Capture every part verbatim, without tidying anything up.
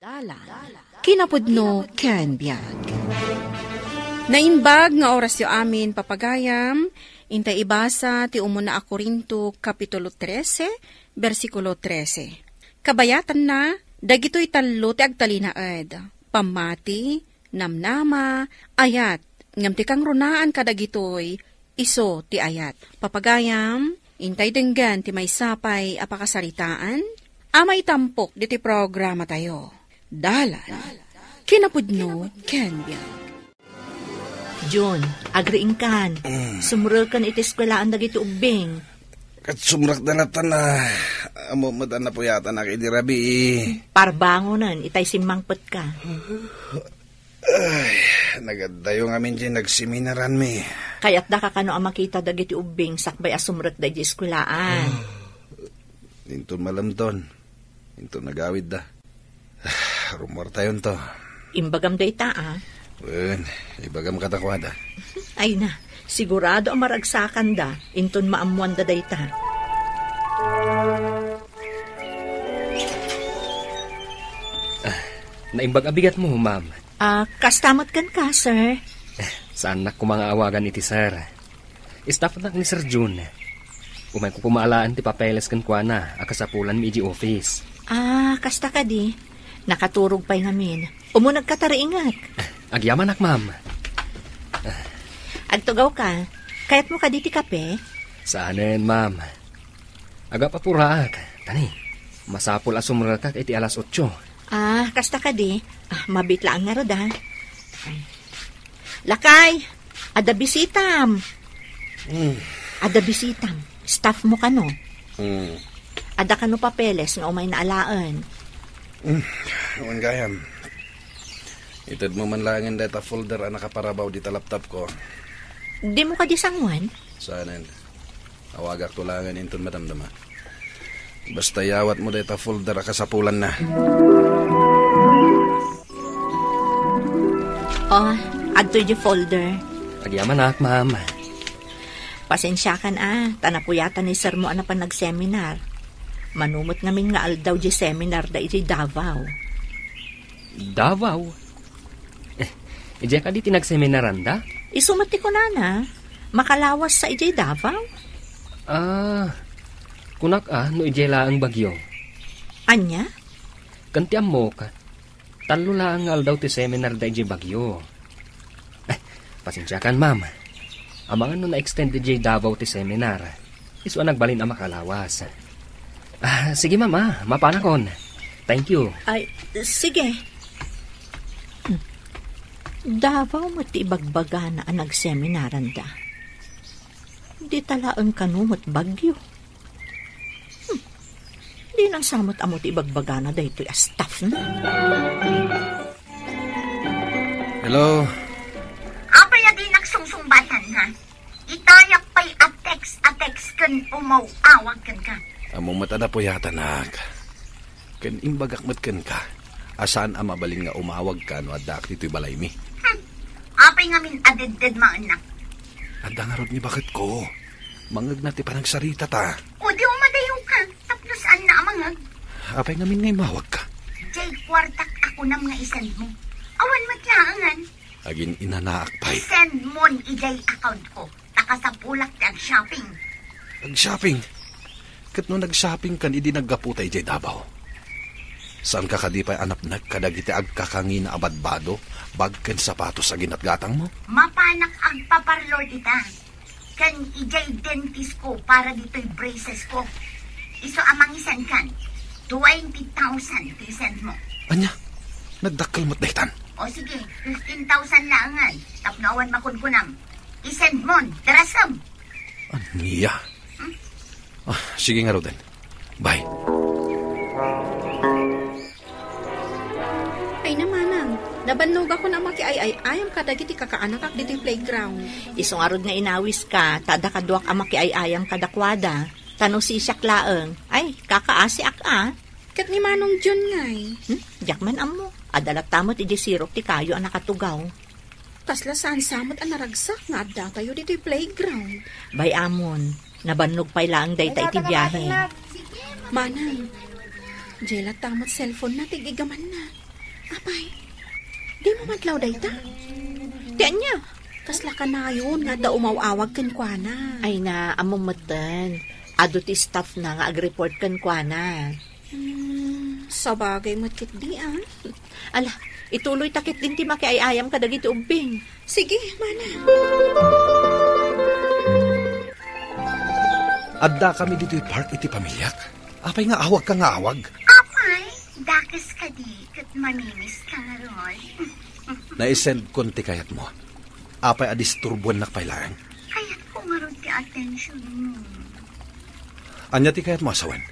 Dalan, kinapudno ken biag. Naimbag nga orasyo amin, papagayam, intay ibasa ti umuna a Corinto, Kapitulo trese, bersikulo trese. Kabayatanna, dagitoy tallo ti agtalinaed: pammati, namnama, ayat, ngem ti kangrunaan kadagitoy, isu ti ayat. Papagayam, intay denggen ti maysa pay a pakasaritaan a maitampok ditoy programatayo. Dalan, kinapudno, ken biag. Jun, agriingkan. Mm. Sumreken iti eskuelaan dagiti ubbing. Ket sumrekda latta, ammo met a napuyatanak idi rabii. Parbangonen itay simmangpetka. Ay, nagaddayo ngamin diay nagseminaranmi. Kayatdaka kano a makita dagiti ubbing sakbay a sumrekda idiay eskuelaan? Inton malemton, inton nagawidda. Rummuartayonto. Imbagam dayta, a? Wen, ibagam kadakuada. Ay na, sigurado a maragsakanda inton maammoanda dayta. Ah, naimbag a bigatmo, ma'am. Ah, kasta met kenka, sir? Saannak koma nga awagan iti sir. Staffnak ni Sir Jun. Umayko koma alaen ti papeles kenkuana a kasapulanmi idiay office. Ah, kasta kadi. Nakaturog pay ngamin. Umunegka ta riingek. Agyamanak, ma'am. Agtugawka. Kayatmo kadi ti kape? Saanen, ma'am. Agapapuraak. Tani, masapul a sumrekak iti alas otso. Ah, kasta kadi. Ah, mabiit laeng ngarud, a. Lakay, adda bisitam. Hmm. Adda bisitam. Staff mo kano? Hmm. Adda kano papeles nga umayna alaen? Hmm. Wen gayam. Itedmo man laengen dayta folder a nakaparabaw dita laptop ko. Dimo kadi sangoen? Saanen. Awagakto laengen inton madamdama. Basta iyawatmo dayta folder a kasapulanna. Oh, adtoy diay folder. Agyamanak, ma'am. Pasensiakan, a, ta napuyatan ni sir mo a napan nagseminar. Mano met ngamin nga aldaw diay seminarda idiay Davao. Davao? Eh, idiay kadi ti nagseminaranda? Isu met ti kunana, makalawassa idiay Davao? Ah, kunak a, no idiay laeng Baguio. Ania? Ken ti ammok, tallo laeng nga aldaw ti seminarda idiay Baguio. Eh, pasensiakan, ma'am. Amangan no na-extend idiay Davao ti seminar. Isu a nagbalin a makalawas. Ah, sige, ma'am, a. Mapanakon. Thank you. Ay, sige. Hmm. Davao met ti ibagbagana a nagseminaranda. Dita laeng kano met Baguio. Hmm. Dinak sa met ammo ti ibagbagana daytoy a staffna. Hello? Apay a dinak sungsungbatan, ha? Itayak pay a text, a text ken umaw-awag kenka. Ammom met a napuyatanak. Ken imbagak met kenka, a saan a mabalin nga umawagka no addaak ditoy balaymi. Hmm. Apay ngamin a dedded maennak? Adda ngarud ni baketko. Mangngegna ti panagsaritata. O di umadayawka, tapno saanna a mangngeg. Apay ngamin nga immawagka? Diay kuartak a kunam nga i-send mo. Awan met laengen. Agin-inanaak pay. I-send mon idiay account ko. Ta kasapulak ti ag-shopping. Ag-shopping? Ket no nag-shoppingkan idi naggaputa idiay Davao? Saanka kadi pay a napnek kadagiti agkakangina a badbado, bag ken sapatos a ginatgatangmo? Mapanak agpa-parlor ita. Ken idiay dentist ko para ditoy braces ko. Isu a mangisenkan, twenty thousand ti i-send mo. Ania? Nagdakkel met daytan? O sige, fifteen thousand laengen, tapno awan makunkunam. I-send mon, darasem. Ania? Hmm? Ah, sige ngaruden. Bye. Ay na, manang, nabannogakon a makiay-ay-ayam kadagiti kakaanakak ditoy playground. Isu ngarud nga inawiska, ta adda kaduak a makiay-ayam kadakuada. Ta no sisiak laeng, ay, kakaasiak a. Ket ni Manong John ngay? Hmm? Diak man ammo. Adda latta met idiay sirok ti kayo a nakatugaw. Kasla saan sa met a naragsak nga addatayo ditoy playground. Bay-amon, nabannog pay laeng dayta iti biahe. Manang, diay latta met cellphone-na ti ig-igamanna. Apay, dimo madlaw dayta? Ti ania? Kasla kanayon nga adda umaw-awag kenkuana. Ay na, ammom metten. Adu ti staff na nga agreport kenkuana. Hmm, sabagay met ketdi, ah. Ala, ituloy ta ketdin ti makiay-ayam kadagiti ubbing. Sige, mana. Adda kami ditoy park iti pamiliak. Apay nga awag ka nga awag? Apay, dakes kadi ket mamimis ka ngarud. Naisend kon ti kayatmo. Apay a disturbuannak pay laeng? Kayatko ngarud ti attention mo. Ania ti kayatmo a sawen?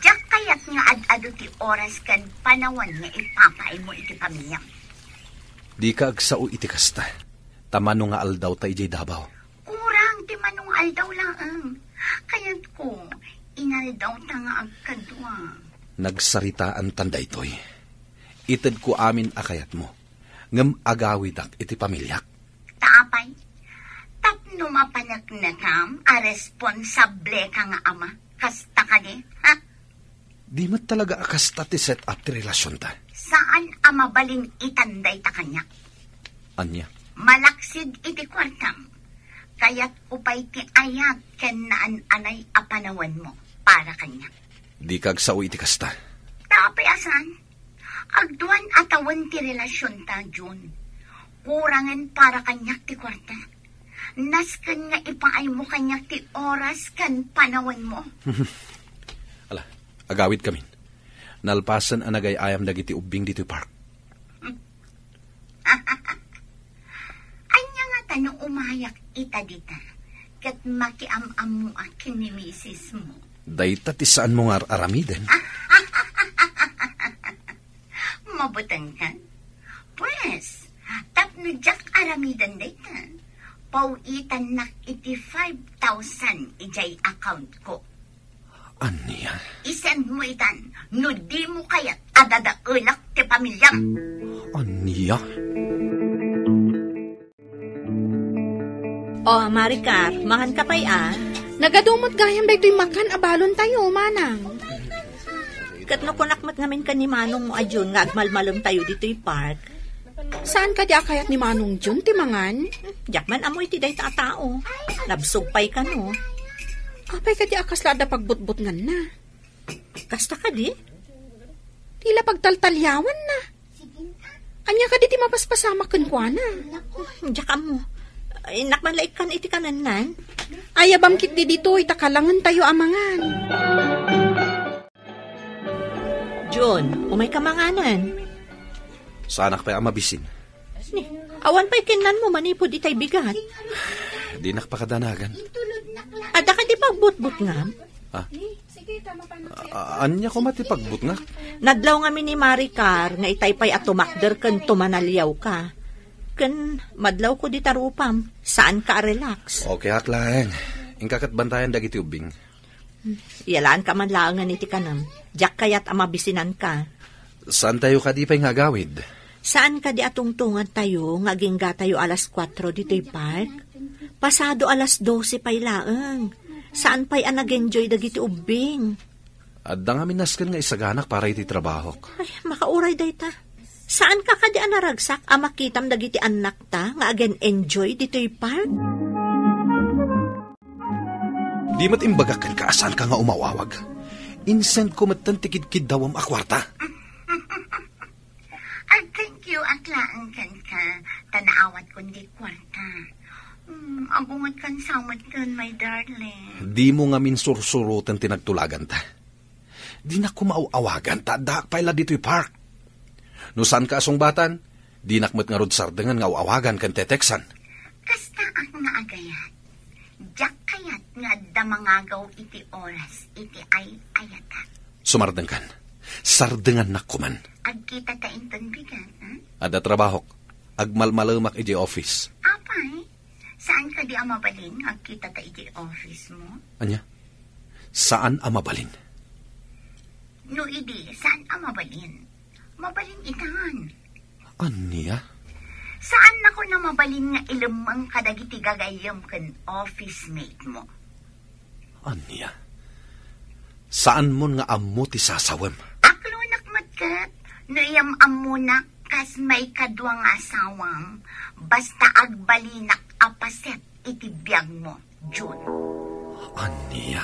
Diak kayat nga ad-adu ti oras ken panawen nga ipapaaymo iti pamiliam. Dika agsao iti kasta. Ta mano nga aldaw ta idiay Davao? Kurang ti mano nga aldaw laeng. Kayatko, inaldaw ta nga agkadua. Nagsaritaantan daytoy. Itedko amin a kayatmo, ngem agawidak iti pamiliak. Ta apay, tapno mapaneknekam a responsable ka nga ama, kasta kadi, ha? Di met talaga a kasta ti set up ti relasionta. Saan a mabalin itan dayta kaniak. Ania? Malaksid iti kuartam. Kayatko pay ti ayat ken naan-anay a panawenmo para kaniak. Dika agsao iti kasta. Ta apay a saan? Agduan a tawen ti relasionta, Jun. Kurangen para kaniak ti kuarta. Nasken nga ipaaymo kaniak ti oras ken panawenmo. Ala, agawidkamin. Nalpasen a nagay-ayam dagiti ubbing ditoy park. Ania ngata no umayak ita dita ket makiam-ammoak ken ni misismo? Dayta ti saanmo nga ar-aramiden. Mabutengkan? Pues, tapno diak aramiden dayta, paw-itannak iti five thousand idiay accountko. Ania? Isendmo itan no dimo kayat a dadaelak ti pamiliam. Ania? O, Maricar, mangan ka pay a? Nagadu met gayam daytoy makan a balontayo, manang. Ket no kunak met ngamin ken ni manongmo a Jun nga agmalmalemtayo ditoy park. Saan kadi a kayat ni Manong Jun ti mangan? Diak man ammo iti dayta a tao. Nabsog pay kano. Apay kadi a kasla adda pagbutbutnganna? Kasta kadi? Ti la pagtaltaliawanna. Ania kadi ti mapaspasamak kenkuana? Diak ammo. Innak man la ikkan iti kanennan. Ayabam ketdi ditoy, ta kalangentayo a mangan. Jun, umayka manganen. Saanak pay a mabisin. Ni, awan pay kennanmo manipud itay bigat. Dinak pakadanagan. Adda kadi pagbutbutngam? Ah? A-, ania koma ti pagbutngak? Nadlaw ngamin ni Maricar nga itay pay a tumakder ken tumanaliawka. Ken madlawko dita rupam, saanka a relax. Okay ak laeng. Inka ket bantayan dagiti ubbing. Yalaanka man laengen iti kanem. Diak kayat a mabisinanka. Saantayo kadi pay nga agawid? Saan kadi a tungtungantayo nga aginggatayo alas kuatro ditoy park? Pasado alas dose pay laeng. Saan pay a nag-enjoy dagiti ubbing? Adda ngamin nasken nga isaganak para iti trabahok. Ay, makauray dayta. Saanka kadi a naragsak a makitam dagiti annakta nga agen-enjoy ditoy park? Di met imbagak kenka a saanka nga umawawag. Insendko metten ti kidkiddawem a kuarta. Ag-thank you ak laeng kenka, ta naawatkon ti kuarta. Hmm, agungetkan sa met ken, my darling. Dimo ngamin sursuroten ti nagtulaganta. Dinak koma aw-awagan ta addaak pay la ditoy park. No saanka a sungbatan, dinak met ngarud sardengen nga aw-awagan ken teteksan. Kasta ak nga agayat. Diak kayat nga adda mangagaw iti oras iti ay-ayatak. Sumardengkan. Sardengannak koman. Agkitata inton bigat, hmm? Adda trabahok. Agmalmalemak idiay office. Apay, saan kadi a mabalin nga agkitata idiay office mo? Ania? Saan a mabalin? No idi, saan a mabalin? Mabalin itan. Ania? Saannakon a mabalin nga ilemmeng kadagiti gagayyem ken office mate mo. Ania? Saanmon nga ammo ti sasawem? Aklonak met ket, No iyam-ammonak kas maikadua nga asawam, basta agbalinak a paset iti biagmo, Jun. Ania?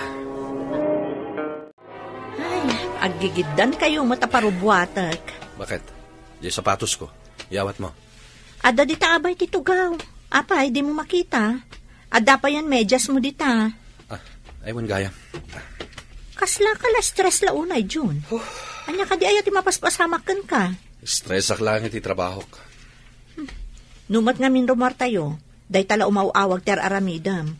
Ay, aggigiddan kayo met a parubuatek. Bakit? Di sapatos ko. Iyawat mo. Adda dita abay ti tugaw. Apay, di mo makita? Adda payen medyas mo dita. Ah, aywan gayam. Kasla ka la stress la unay, Jun. Huh. Ania kadi aya ti mapaspasamak kenka? Stressak laeng iti trabahok. Hmm. Numat ngamin rumuartayo, dayta la umaw-awag ti ar-aramidem.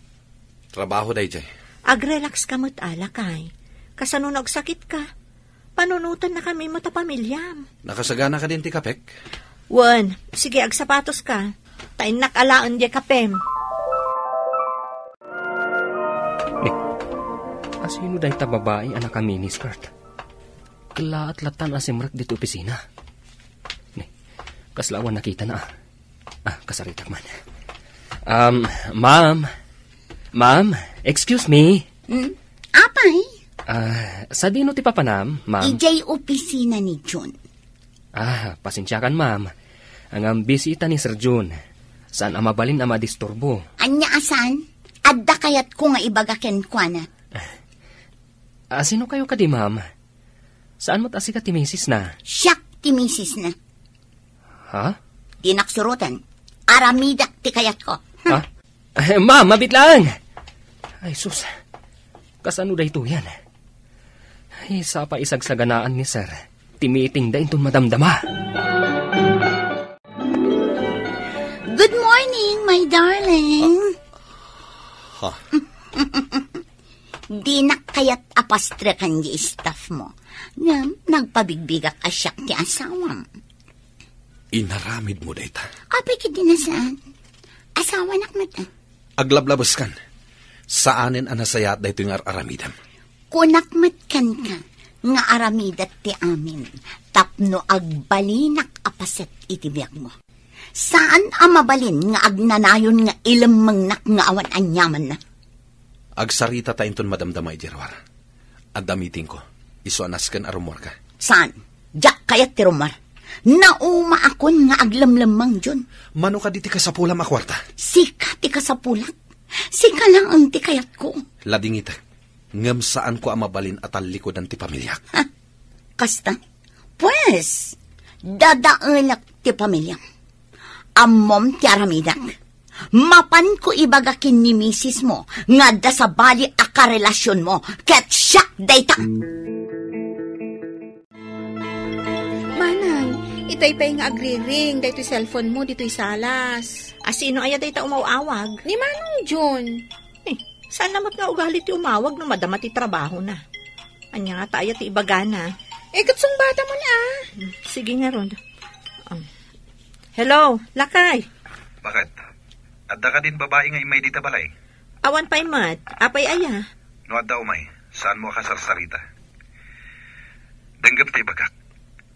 Trabaho dayjay. Agrelax ka met, a, lakay. Kasano no agsakit ka? Panunotennakami met a pamiliam. Nakasagana kadin ti kapek? Wen, sige, agsapatos ka. Ta innak alaen diay kapem. Ni, asino dayta babai a naka-miniskirt? Kellaat lattan a simrek ditoy opisina. Ni, kasla awan nakitana, a. Ah, kasaritak man. Um, ma'am. Ma'am, excuse me. Hmm? Apay? Ah, sadino ti papanam, ma'am? Idiay opisina ni Jun. Ah, pasensiakan, ma'am. Ngem busy ita ni Sir Jun. Saan a mabalin a madisturbo. Ania a saan? Adda kayatko nga ibaga kenkuana. Ah, sino kayo kadi, ma'am? Saan met a sika ti misisna? Siak ti misisna. Ha? Dinak suroten. Aramidak ti kayatko. Ha? Eh, ma'am, mabit laeng. Ay, sus. Kasano daytoyen? Ay, sapa isagsaganaan ni Sir ti meetingda inton madamdama. Good morning, my darling. Ha? Dinak kayat a pastreken ti staff mo. Ngem, nagpabigbigak a siak ti asawam. Inaramid mo dayta? Apay, ket di na saan. Asawanak met, a. Aglablabeskan. Saanen a nasayaat daytoy nga ar-aramidem. Kunak met kenka nga aramidak ti amin tapno agbalinak a paset iti biagmo. Saan a mabalin nga agnanayon nga ilemmengnak nga awan aniamanna. Agsarita ta inton madamdama idiay ruar. Adda meetingko. Isu a nasken a rumuarka. Saan? Diak kayat ti rumuar. Naumaakon nga aglemlemmeng, Jun. Mano kadi ti kasapulam a kuarta? Sika ti kasapulak. Sika laeng ti kayatko. Ladingitek. Ngem saanko a mabalin a tallikudan ti pamiliak. Ha? Kasta? Pues, dadaelak ti pamiliam. Ammom ti aramidak. Mapanko ibaga ken ni misismo nga adda sabali a karelasionmo ket siak dayta. Manang, itay pay nga agriring daytoy cellphone mo ditoy salas. A, sino aya dayta umaw-awag? Ni Manong Jun. Eh, saan na met nga ugali ti umawag no madama ti trabahona? Ania ngata aya ti ibagana? Eh, ket sungbatamon, a. Hmm, sige ngarud. Um, hello, lakay. Bakit? Adda kadin babai nga immay dita balay? Awan pay met. Apay aya? No adda umay, saanmo a kasarsarita. Denggem ti ibagak,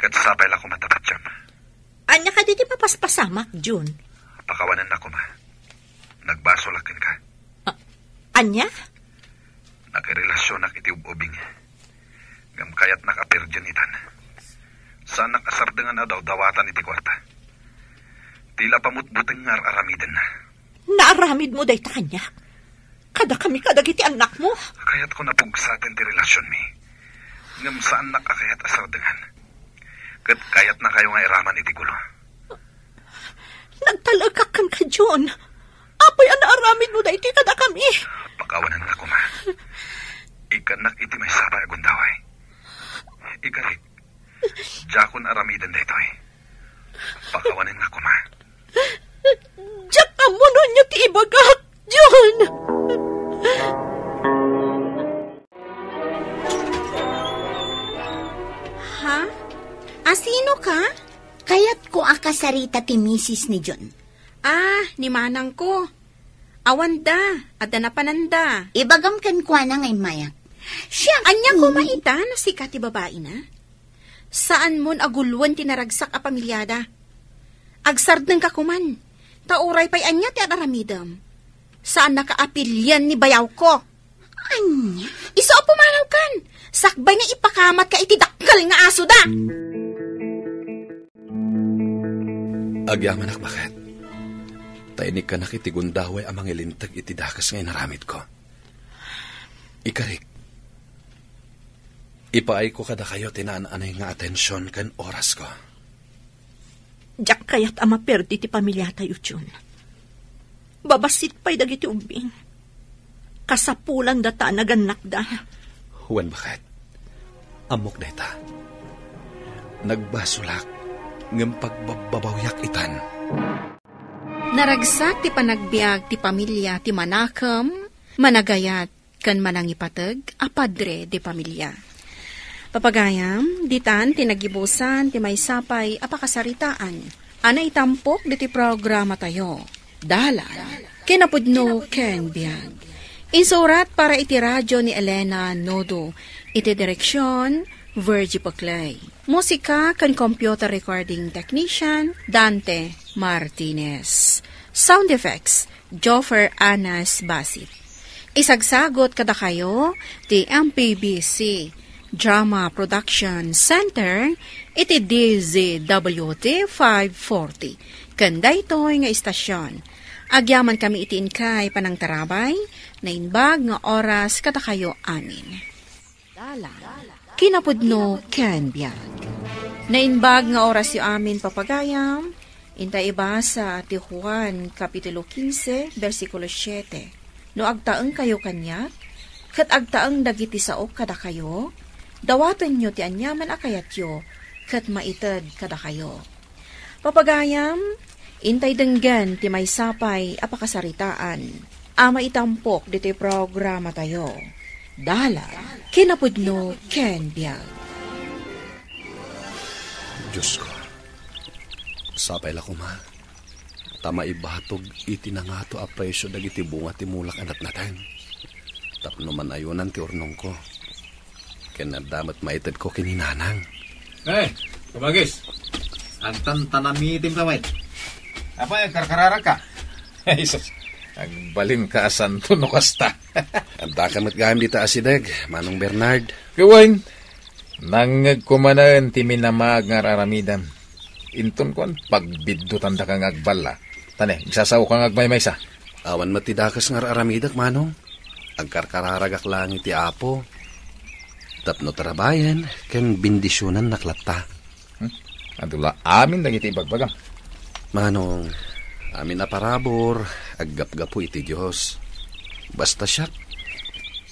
ket sapay la koma ta patiem. Ania kadi ti mapaspasamak, Jun? Pakawanennak koma. Nagbasolak kenka. A-, ania? Nakirelasionak iti ub-ubing. Ngem kayatnak a pirgen itan. Saanak a sardengan a dawdawatan iti kuarta. Ti la pamutbuteng nga ar-aramidenna. Naaramidmo dayta kaniak? Kadakami kadagiti annakmo? Kayatko napugsaten ti relasionmi. Ngem saannak a kayat a sardengan. Ket kayatnakayo nga iraman iti gulo. Nagtal-ekak kenka, Jun. Apay a naaramidmo daytoy kadakami? Pakawanennak koma. Ikkannak iti maysa pay a gundaway. Ikarik, diakon aramiden daytoy. Pakawanennak koma. Diak ammo no ania ti ibagak, Jun. Ha? A, sino ka? Kayatko a kasarita ti misis ni Jun. A, ni manangko. Awanda, adda napananda. Ibagam kenkuana nga immayak. Siak. Ania koma ita no sika ti babaina? Saanmon a guloen ti naragsak a pamiliada. Agsardengka koman, ta uray pay ania ti ar-aramidem, saannaka a pilian ni bayawko. Ania? Isu a pumanawkan, sakbay nga ipakamatka iti dakkel nga asoda. Agyamanak, baket. Ta inikkanak iti gundaway a mangilinteg iti dakes nga inaramidko. Ikarik, ipaayko kadakayo ti naan-anay nga atension ken orasko. Diak kayat a maperdi ti pamiliatayo, Jun. Babassit pay dagiti ubbing. Kasapulanda ta nagannakda. Wen, baket. Ammok dayta. Nagbasolak, ngem pagbabbabawiak itan. Naragsak ti panagbiag ti pamilia ti manakem, managayat, ken manangipateg a padre de pamilia. Papagayam, ditan ti nagibusan ti maysa pay a pakasaritaan a naitampok diti programatayo, Dalan, Kinapudno ken Biag. Insurat para iti radio ni Elena Nodo, iti direksion, Virgie Paclay. Musika ken computer recording technician, Dante Martinez. Sound effects, Joffer Anas Basit. Isagsagot kadakayo ti M P B C Drama Production Center iti D Z W T five forty. Ken daytoy nga istasion, agyamankami iti inkay panangtarabay, naimbag nga oras kadakayo amin. Dalan, Kinapudno ken Biag. Naimbag nga orasyo amin, papagayam. Inta ibasa ti Juan, Kapitulo quince, bersikulo siete. No agtaengkayo kaniak, ket agtaeng dagiti saok kadakayo, dawatenyo ti aniaman a kayatyo, ket maited kadakayo. Papagayam, intay denggen ti maysa pay a pakasaritaan a maitampok ditoy programatayo. Dalan, Kinapudno ken Biag. Diosko, sapay la koma ta maibatog iti nangato a presio dagiti bunga ti mulak a natnateng tapno manayonan ti urnongko. Ken adda met maitedko ken ni Nanang. Eh, kumagis. Agtantanami ti pawet. Apay, agkarkararagka? Ay, sus. Agbalinka a santo no kasta. Adda ka met gayam dita asideg, Manong Bernard. Kawen, nangngegko manen ti minamaag nga ar-aramidem. Inton kuan, pagbiddutandaka nga agballa. Tane, agsasaoka nga agmaymaysa. Awan met ti dakes nga ar-aramidek, Manong. Agkarkararagak laeng iti Apo tapno tarabayen ken bendisionannak latta. Hmm? Adu la amin dagiti ibagbagam. Manong, amin a parabur, aggapgapu iti Dios. Basta siak,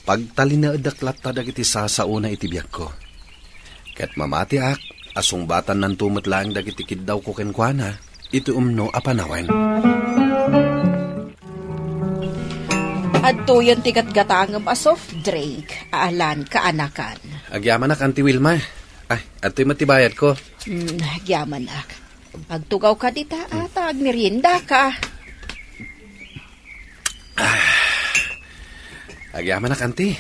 pagtalinaedek latta dagiti sasaona iti biagko. Ket mamatiak a sungbatannanto met laeng dagiti kiddawko kenkuana iti umno a panawen. Adtoyen ti gatgatangem a soft drink a alan kaanakan. Agyamanak, Auntie Wilma. Ay, adtoy met ti bayadko. Hmm, agyamanak. Agtugawka dita, ata agmeriendaka. Ah. Agyamanak, Auntie.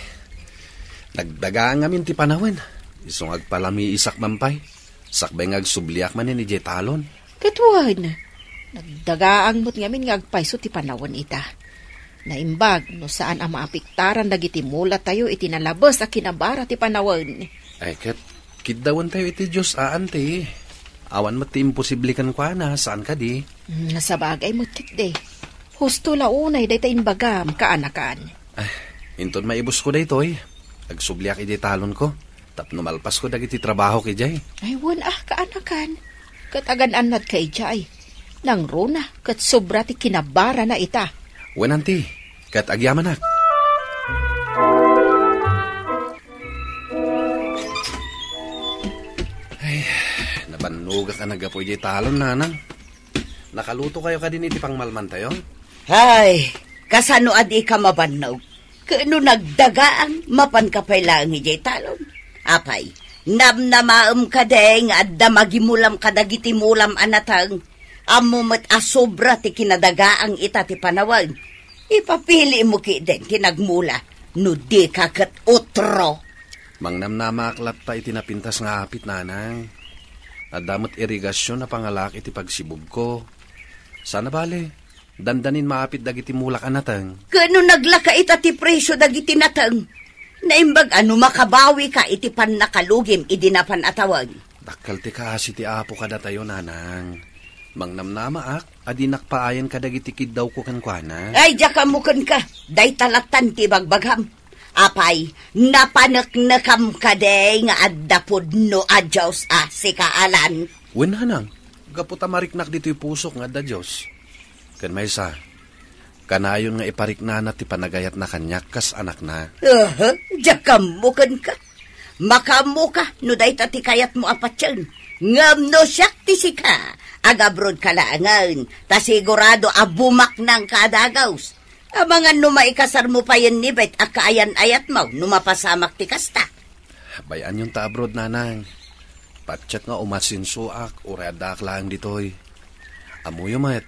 Nagdagaang ngamin ti panawen. Isu nga agpalamiisak man pay. Sakbay nga agsubliak manen idiay talon. Ket wen, nagdagaang met ngamin nga agpayso ti panawen ita. Naimbag no saan a maapektaran dagiti mulatayo iti nalabes a kinabara ti panawen. Ay, ket kiddawentayo iti Dios a, Auntie. Awan met ti imposible kenkuana, saan kadi? Mm, sabagay met ketdi. Husto la unay dayta imbagam, kaanakan. Ay, inton maibusko daytoy, agsubliak idiay talonko tapno malpasko dagiti trabahok idiay. Ay, wen a, kaanakan. Ket agan-annadka idiay. Nangruna ket sobra ti kinabarana ita. Wen, Auntie, ket agyamanak. Ay, nabannogak a naggapu idiay talon, Nanang. Nakalutokayo kadin iti pangmalmantayo? Ay, kasano a dika mabannog? Ket no nagdagaang, mapanka pay laeng idiay talon. Apay, namnamaem kadi nga adda magimulam kadagiti mulam a nateng? Ammo met a sobra ti kinadagaang ita ti panawen. Ipapilimo ketdin ti nagmula, no dika ket utro. Mangnamnamaak latta iti napintas nga apit, Nanang. Adda met irigasion a pangalaak iti pagsibugko. Sana bale, dandanin maapit dagiti mulak a nateng. Ket no naglaka ita ti presio dagiti nateng, naimbag a no makabawika iti pannakalugim idi napan a tawen. Dakkel ti kaasi ti Apo kadatayo, Nanang. Mangnamnamaak a dinak paayen kadagiti kiddawko kenkuana. Ay, diak ammo kenka. Dayta lattan ti bagbagam. Apay, napaneknekam kadi nga adda pudno a Dios a sika, Alan? Wen, Nanang, gapu ta mariknak ditoy pusok nga adda Dios. Ken maysa, kanayon nga ipariknana ti panagayatna kaniak kas anakna. Aha, diak ammo kenka. Makaammoka no dayta ti kayatmo a patien. Ngem no siak ti sika, agabrodka laengen, ta sigurado a bumaknangka a dagus. Amangan no maikasarmo payen ni Bet a kaayan-ayatmo no mapasamak ti kasta. Bay-anyon ta abroad, Nanang. Patiek nga umasensoak, uray addaak laeng ditoy. Ammoyo met,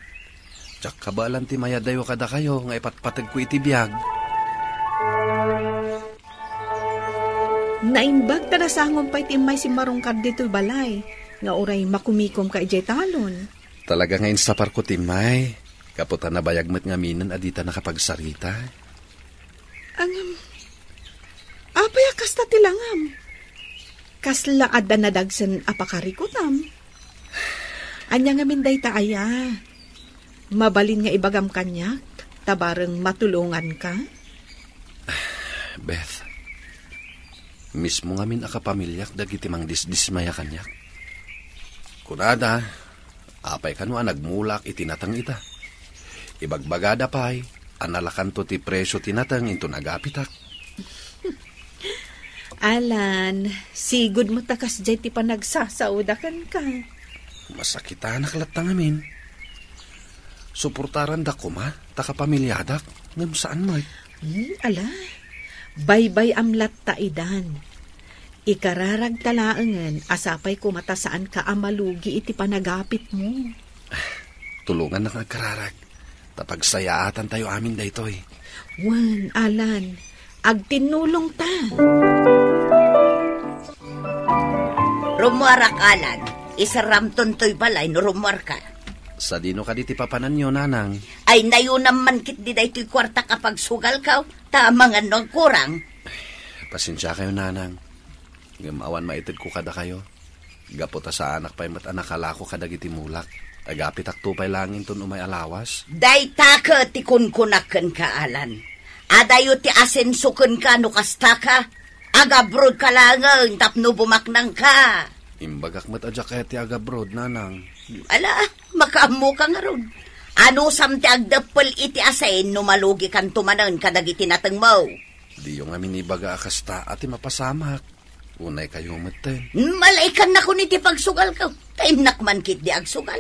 diak kabaelan ti mayadayo kadakayo nga ipatpategko iti biag. Naimbag ta nasangom pay ti immay simmarungkad ditoy balay, nga uray makumikomka idiay talon. Talaga nga insaparko ti immay, gapu ta nabayag met ngaminen a dita nakapagsarita. Ngem, apay a kasta ti langam? Kasla adda nadagsen a pakarikutam? Ania ngamin dayta aya? Mabalin nga ibagam kaniak, ta bareng matulonganka? Beth, mismo ngamin a kapamiliak dagiti mangdisdismaya kaniak. Kunada, apay kano a nagmulak iti nateng ita? Ibagbagada pay a nalakanto ti presio ti nateng inton agapitak. Alan, sigud mo ta kasdiay ti panagsasaoda kenka. Masakitanak latta ngamin. Suportaranda koma ta kapamiliadak, ngem saan met. Hmm, ala, baybay-am latta idan. Ikararagta laengen a sapay koma ta saanka a malugi iti panagapitmo. Tulongannak nga agkararag, ta pagsayaatantayo amin daytoy. Wen, Alan, agtinnulongta. Rummuarak, Alan. Iserramton toy balay no rummuarka. Sadino kadi ti papananyo, Nanang? Ay, nayonam man ketdi daytoy kuartak a pagsugalko, ta amangan no agkurang. Pasensiakayo, Nanang. Ngem awan maitedko kadakayo. Gapu ta saanak pay met a nakalako kadagiti mulak. Agapitakto pay laeng inton umay a lawas. Dayta ket ti kunkunak kenka, Alan. Adayo ti asenso kenka no kastaka. Agabrodka laengen tapno bumaknangka. Imbagak met a diak kayat ti agabrod, Nanang. Ala, makaammoka ngarud. Anusam ti agdeppel iti asin no malugikanto manen kadagiti natengmo? Diyo ngamin ibaga a kasta a ti mapasamak. Unay kayo metten. Malaikannakon iti pagsugalko. Ta innak man ketdi agsugal.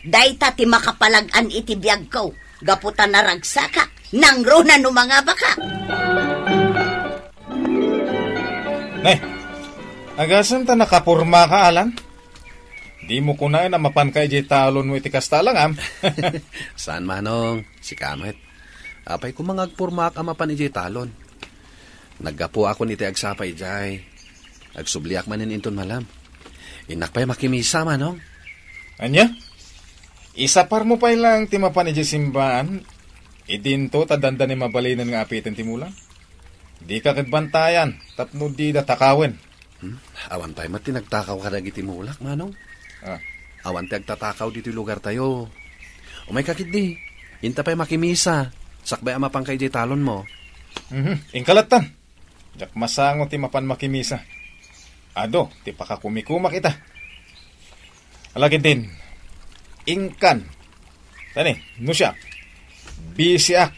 Dayta ti makapalag-an iti biagko. Gapu ta naragsakak. Nangruna no mangabaka. Ne, agasem ta nakapormaka, Alan? Dimo kunaen a mapanka idiay talonmo iti kasta a langam? Saan, Manong. Sika met. Apay koma nga agpormaak a mapan idiay talon? Naggapuakon iti agsapa idiay. Agsubliak manen inton malem. Innak pay makimisa, Manong. Ania? Isaparmo pay laeng ti mapan idiay simbaan, idinto ta dandani mabalinen nga apiten ti mulam. Dika ket bantayan tapno dida takawen. Hmm? Awan pay met ti nagtakaw kadagiti mulak, Manong. Ah. Awan ti agtatakaw ditoy lugartayo. Umayka ketdi. Inta pay makimisa. Sakbay a mapanka idiay talonmo. Mhm. Inka lattan. Diak masango ti mapan makimisa. Adu ti pakakumikumak ita. Ala ketdin, inkan. Tani, no siak, bisiak.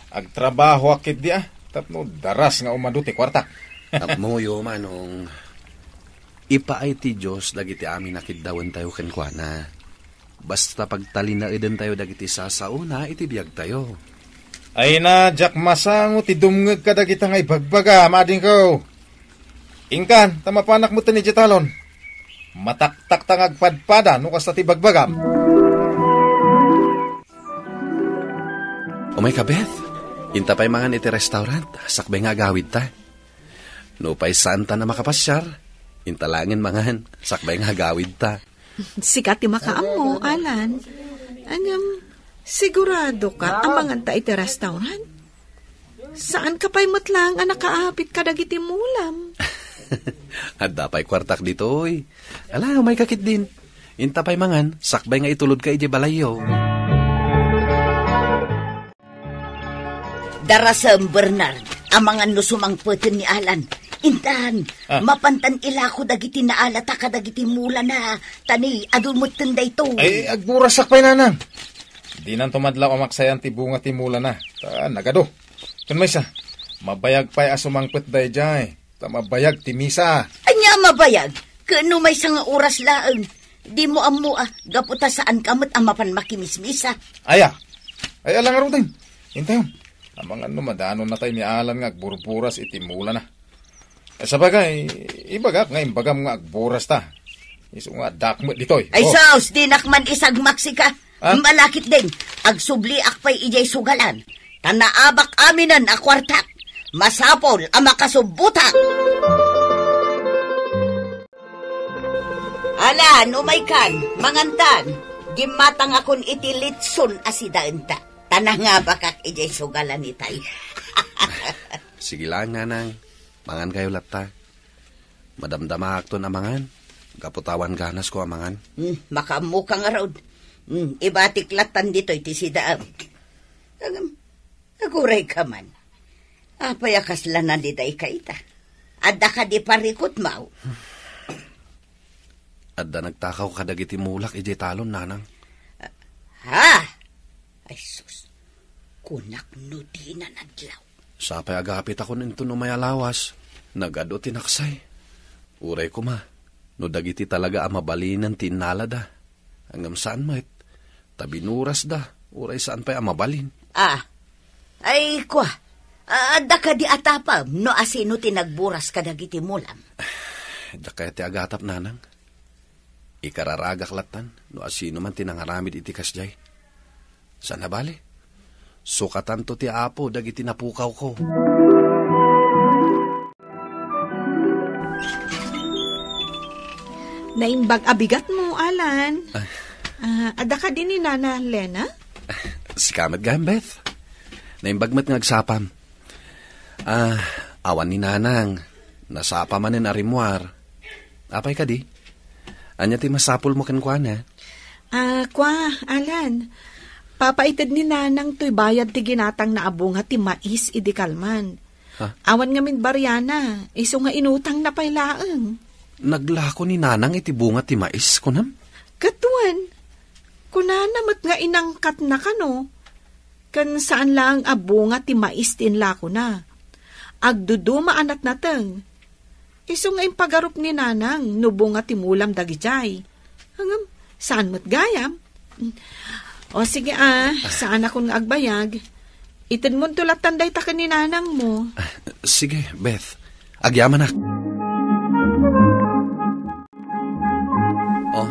Agtrabahoak ketdi a, tapno daras nga umadu ti kuartak. Ammoyo, Manong, ipaay ti Dios dagiti amin a kiddawentayo kenkuana. Basta pagtalinaedentayo dagiti sasaona iti biagtayo. Ay na, diak masango ti dumngeg kadagita nga ibagbaga, madingko. Inkan, ta mapanak metten idiay talon. Mataktakta nga agpadpada no kasta ti bagbagam. Umayka, Beth. Inta pay mangan iti restaurant, sakbay nga agawidta. Nupay saanta a makapasiar, inta laengen mangan, sakbay nga agawidta. Sika ti makaammo, Alan. Ngem, siguradoka a manganta iti restaurant? Saanka pay met laeng a nakaapit kadagiti mulam. Adda pay kuartak ditoy. Ala, umayka ketdin. Inta pay mangan, sakbay nga itulodka idiay balayyo. Darasem, Bernard, amangan no sumangpeten ni Alan. Intan, Ah. mapantan ilako dagiti naalata kadagiti mulana, ta ni adu metten daytoy. Ay, agburasakak pay, nanang. Dinanto madlaw a maksayan ti bunga ti mulana. Ta nagadu. Ken maysa, mabayag pay a sumangpet daydiay. Ta mabayag ti misa. Ania a mabayag? Ken no maysa nga oras laeng, dimo ammo a, gapu ta saanka met a mapan makimismisa. Aya. Ay, ala ngaruden. Intayon. Amangan no madanonna tay ni Alan nga agburburas iti mulana. Ay, sabagay, ibagak nga imbagam nga agburasta. Isu nga addak met ditoy. Ay, Oh. sus, dinak man isagmak sika. Ah? Malakit din, agsubliak pay idiay sugalan. Ta naabak aminen a kuartak. Masapul a makasubbotak. Alan, umaykan, mangantan. Gimmatangakon iti litson a sidaenta. Ta nangabakak idiay sugalan itay. Sige lang, nanang. Mangan kayo latta. Madamdamaakton a mangan. Gapu ta awan ganasko a mangan. Hmm, makaammoka ngarud. Hmm, ibatik lattan ditoy ti sidaem. Ngem, agurayka man. Apay a kasla nalidayka ita? Adda kadi parikutmaw? Adda nagtakaw kadagiti mulak idiay talon, nanang. Ha? Ay sus, kunak no dina nadlaw. Sapay agapitakon inton umay a lawas, nagadu ti naksay. Uray koma, no dagiti talaga a mabalinen ti innalada. Ngem saan met, ta binurasda, uray saan pay a mabalin. Ah, ay, kua, adda kadi atapem no asino ti nagburas kadagiti mulam? Diak kayat ti agatap, nanang. Ikararagak lattan no asino man ti nangaramid iti kasdiay. Saan a bale, sukatanto ti Apo dagiti napukawko. Naimbag a bigatmo, Alan. Ah. Ah, adda kadi ni Nana Lena? Sika met gayam, Beth. Naimbag met nga agsapam. Ah, awan ni Nanang. Nasapa manen a rimmuar. Apay kadi? Ania ti masapulmo kenkuana? Ah, kua, Alan. Papaited ni Nanang toy bayad ti ginatangna a bunga ti mais idi kalman. Ha? Awan ngamin bariana, isu nga inutangna pay laeng. Naglako ni Nanang iti bunga ti mais, kunam? Ket wen, kunana met nga inangkatna kano. Ken saan laeng a bunga ti mais ti inlakona. Agduduma a natnateng. Isu nga impagarup ni Nanang no bunga ti mulam dagidiay. Ngem, saan met gayam? O sige a, saanakon nga agbayag. Itedmonto lattan dayta ken ni Nanangmo. Ah, sige, Beth. Agyamanak. Oh,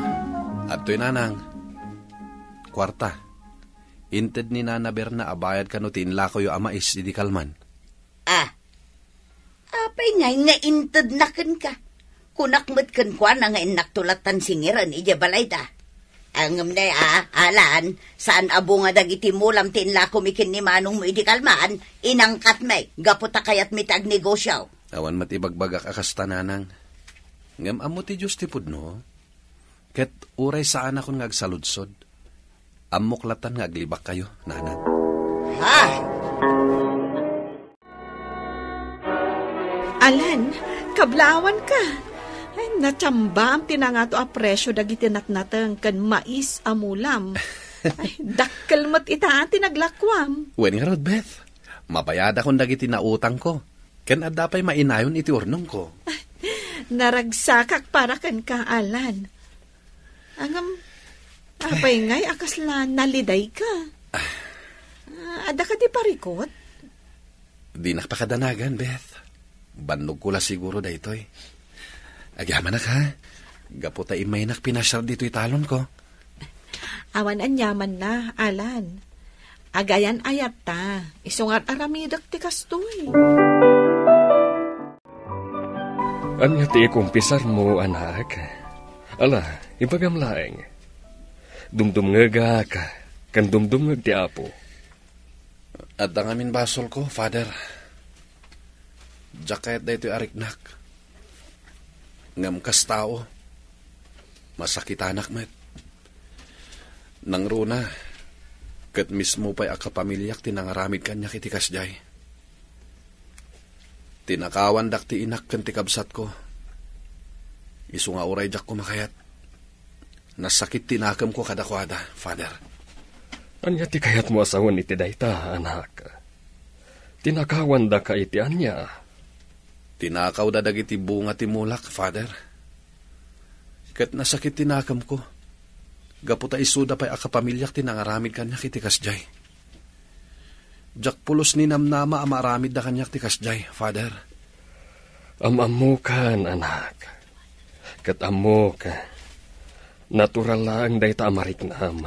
adtoy, Nanang. Kuarta. Inted ni Nana Berna a bayad kano ti inlakoyo a mais idi kalman. Ah, apay ngay nga intedna kenka? Kunak met kenkuana nga innakto lattan singiren idiay balayda. Ngem ne, ah, Alan, saan a bunga dagiti mulam ti inlakomi ken ni manongmo idi kalman, inangkatmi, gapu ta kayatmi ti agnegosio. Awan met ibagbagak a kasta, Nanang. Ngem ammo ti Dios ti pudno. Ket uray saanakon nga agsaludsod, ammok lattan nga aglibakkayo, Nanang. Ha? Alan, kablaawanka. Ay, natsambaam ti nangato a presio dagiti natnateng ken mais a mulam. Ay, dakkel met ita ti naglakuam. Wen ngarud, Beth. Mabayadakon dagiti nautangko. Ken adda pay mainayon iti urnongko. Naragsakak para kenka, Alan. Ngem, apay ngay a kasla nalidayka? Ah, adda kadi parikut? Dinak pakadanagan, Beth. Bannogko la siguro daytoy. Agyamanak, ha? Gapu ta immaynak pinasiar ditoy talonko. Awan aniamanna, Alan. Agayan-ayatta, isu nga ar-aramidek ti kastoy. Ania ti ikumpisarmo, anak? Ala, ibagam laeng. Dumdumngegak, ken dumdumngeg ti Apo. Adda ngamin basolko, Father. Diak kayat daytoy a riknak. Ngem kas tao, masakitanak met. Nangruna, ket mismo pay a kapamiliak ti nangaramid kaniak iti kasdiay. Tinakawandak ti inak ken ti kabsatko. Isu nga uray diak kumakayat. Nasakit ti nakemko kadakuada, Father. Ania ti kayatmo a sawen iti dayta, anak? Tinakawandaka iti ania? Tinakawda dagiti bunga ti mulak, Father. Ket nasakit ti nakemko. Gapu ta isuda pay a kapamiliak ti nangaramid kaniak iti kasdiay. Diak pulos ninamnama a maaramidda kaniak ti kasdiay, Father. Am-ammokan, anak. Ket ammok, natural laeng dayta a mariknam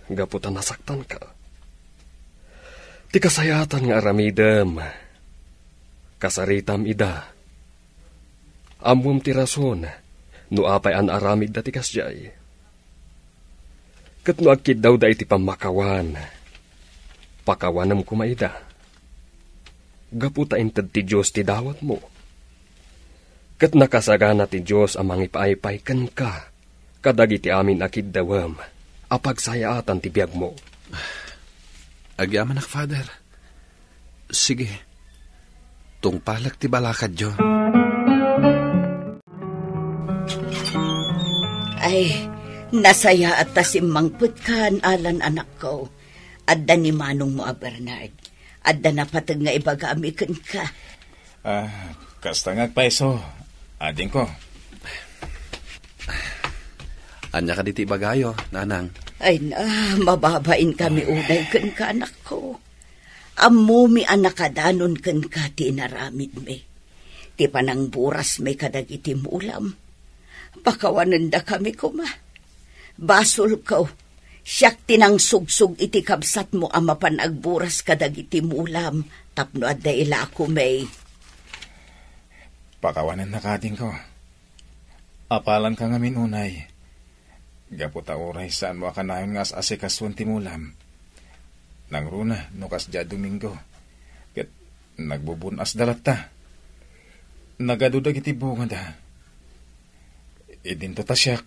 gapu ta nasaktanka. Ti kasayaatan nga aramidem, kasaritam ida. Ammom ti rason no apay a naaramidda ti kasdiay. Ket no agkiddawda iti pammakawan, pakawanem koma ida. Gapu ta inted ti Dios ti dawatmo. Ket nakasagana ti Dios a mangipaaypay kenka kadagiti amin a kiddawem a pagsayaatan ti biagmo. Agyamanak, Father. Sige. Tungpalek ti balakadyo. Ay, nasayaat ta simmangpetkan, Alan, anakko. Adda ni manongmo a Bernard. Adda napateg nga ibagami kenka. Ah, kasta nga agpayso, adingko. Ania kadi ti ibagayo, nanang? Ay na, mababain kami unay kenka, anakko. Ammomi a nakadanon kenka ti inaramidmi. Ti panangburasmi kadagiti mulam. Pakawanendakami koma. Basolko, siak ti nangsugsog iti kabsatmo a mapan agburas kadagiti mulam tapno adda ilakomi. Pakawanennaka, adingko. Apalanka ngamin unay. Gapu ta uray saanmo a kanayon nga as-asikasuen ti mulam. Nangruna no kasdiay a Domingo, ket nagbubun-asda latta. Nagadu dagiti bungada. Idinto ta siak,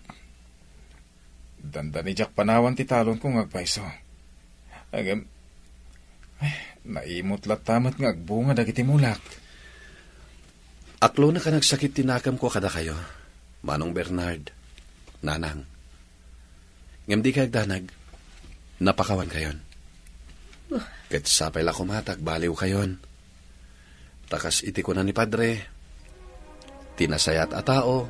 dandani diak panawan ti talonko nga agpayso. Ngem, ay, naimut latta met nga agbunga dagiti mulak. Aklona ka nagsakit ti nakemko kadakayo, Manong Bernard, Nanang. Ngem dikay agdanag, napakawankayon. Ket sapay la koma ta agbaliwkayon. Ta kas iti kuna ni Padre, ti nasayaat a tao,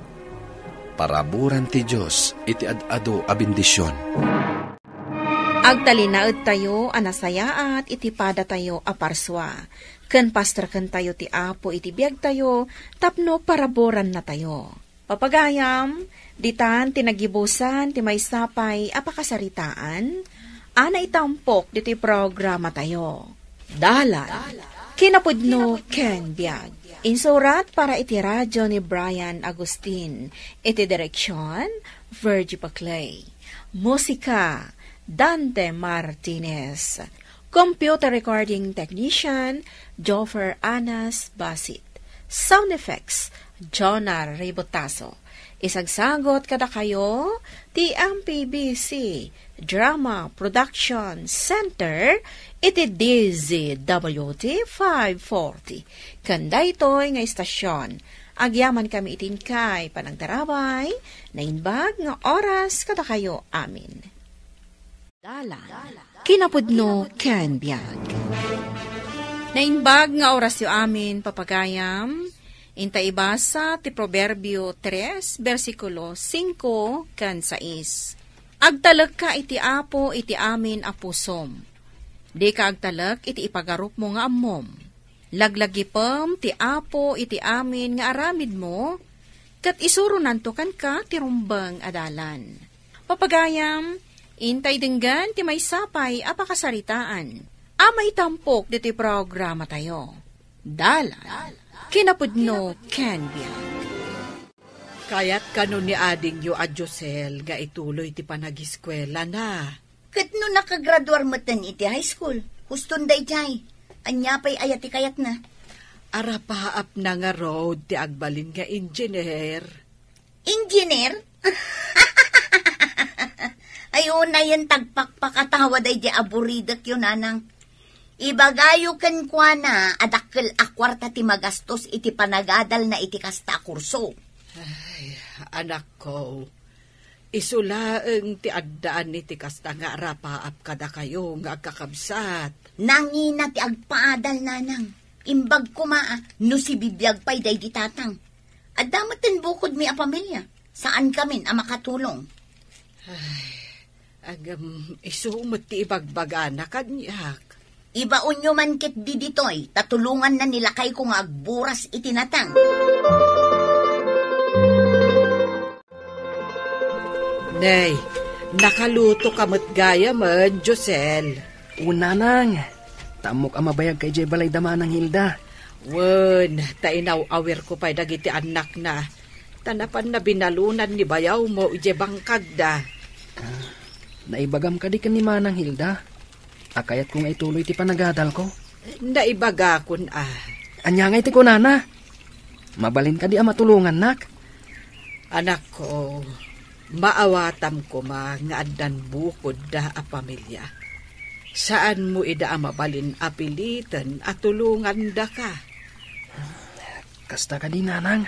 paraburan ti Dios iti ad-adu a bendision. Agtalinaedtayo a nasayaat iti padatayo a parsua, ken pastorkentayo ti Apo iti biagtayo tapno paraburannatayo. Papagayam, ditan ti nagibusan ti maysa pay a pakasaritaan a naitampok ditoy programatayo. Dalan, kinapudno ken biag. Insurat para iti radio ni Brian Agustin. Iti direksion, Virgie Paclay. Musika, Dante Martinez. Computer recording technician, Joffer Anas Basit. Sound effects, Jonah Ribotazo. Isagsagot kadakayo ti M P B C Drama Production Center iti D Z W T five forty. Ken daytoy nga istasyon, agyamankami iti inkay panagtarabay, naimbag nga oras kadakayo amin. Dalan, kinapudno ken biag. Naimbag nga orasyo amin, papagayam, inta ibasa ti Proverbio tres, bersikulo singko ken sais. Agtalekka iti Apo iti amin a pusom. Dika agtalek iti ipagarupmo nga ammom. Laglagipem ti Apo iti amin nga aramidmo, ket isuronanto kenka ti rumbeng a dalan. Papagayam, intay denggen ti maysa pay a pakasaritaan a maitampok ditoy programatayo. Dalan, kinapudno ken biag. Kayat kano ni adingyo a Josel nga ituloy ti panagiskuelana? Ket no nakagraduar metten iti high school, huston daydiay. Ania pay aya ti kayatna? Arapaapna ngarud ti agbalin nga engineer. Engineer? Ay, unayen ta agpakpakatawa daydi aburidekyo, nanang. Ibagayo kenkuana a dakkel a kuarta ti magastos iti panagadalna iti kasta a kurso. Ay, anakko, isu laeng ti addaan iti kasta nga arapaap kadakayo nga agkakabsat. Nangina ti agpaadal, nanang. Imbag koma a no sibibiag pay daydi tatang. Adda met ten bukodmi a pamilia. Saankamin a makatulong. Ay, agam, isu met ti ibagbagana kaniak. Ibaonyo man ketdi ditoy, ta tulonganna ni lakayko nga agburas iti nateng. Nay, nakaluto ka met gayamen, Josel. Wen, nanang. Ta ammok a mabayagka idiay balay da Manang Hilda. Wen, ta inaw-awirko pay dagiti annakna. Ta napanna binalunan ni bayawmo idiay bangkagda. Ah, naibagam kadi ken ni Manang Hilda a kayatko nga ituloy ti panagadalko? Naibagakon a. Ania ngay ti kunana? Mabalin kadi a matulongannak? Anakko, maawatam koma nga addan bukodda a pamilia. Saanmo ida a mabalin a piliten a tulongandaka. Kasta kadi, nanang.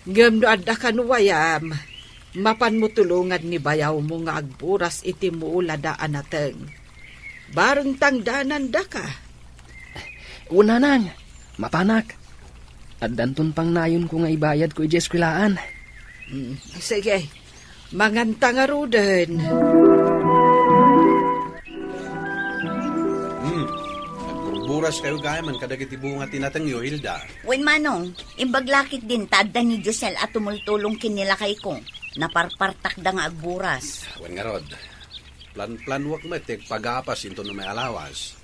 Ngem no adda kano wayam, mapanmo tulongan ni bayawmo nga agburas iti mula da a nateng. Bareng tangdanandaka. Wen, nanang, mapanak. Addanton pangnayonko nga ibayadko idiay eskwelaan. Mm, sige, manganta ngaruden. Hmm, agburburaskayo gayamen kadagiti bunga ti natengyo, Hilda. Wen, manong, imbag la ketdin ta adda ni Josel a tumultulong ken ni lakayko. Naparpartakda nga agburas. Wen ngarud, planplanuak met ti agpagapas inton umay a lawas.